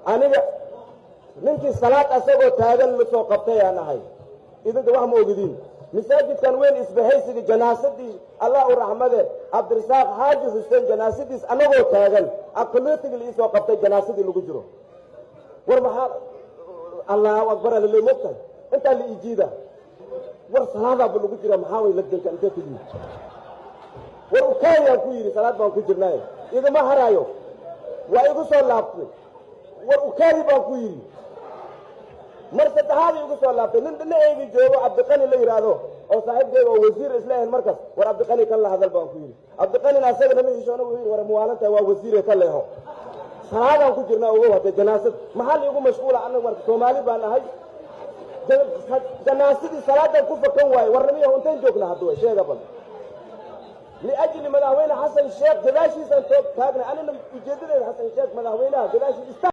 Aniga ninkii salaad asagoo taagan la soo qabtay aan ahay. Idinka wax ma ogidin. Masaajidkan weyn, Isbahaysiga, janaasadii, Allah u raxmade, Cabdirasaaq Xaaji Xuseen, janaasadiis anagoo taagan aqalootiga la iisoo qabtay, janaasadii lagu jiro. War maxaa Allahu akbar alale mogtahay, intaa la ijiida. War salaadaaba lagu jira, maxaa way lagdanka intee ku yimid? War ukaayaan ku yidhi, salaad baan ku jirnaaye, igama haraayo. Waa igu soo laabtay. War ukaadi baan ku yidhi. Mar saddexaad igu soo laabtay. Nin dhinaceygi joogo, Cabdiqani la yidhaahdo, oo saaxiibkeyga oo wasiir isla ahayn markaas. War Cabdiqani kan la hadal baan ku yidhi. Cabdiqanina asagana ma xishoona, wuxuu yidhi: "War muwaalantahay, waa wasiire, ka leexo, salaadaan ku jirnaa." Ogow hadee janaasad maxaa liigu mashquula? Anagu marka Soomaali baan ahay, janaasadii salaadan ku fakan waaye. Warnamiyahu, intayn joognaa hadda? Sheega bal. Liajli madaxweyne Xasan Sheekh gadaashiisaan toog taagnay. Anina ujeedadeeda Xasan Sheekh madaxweynaha gadaashiis.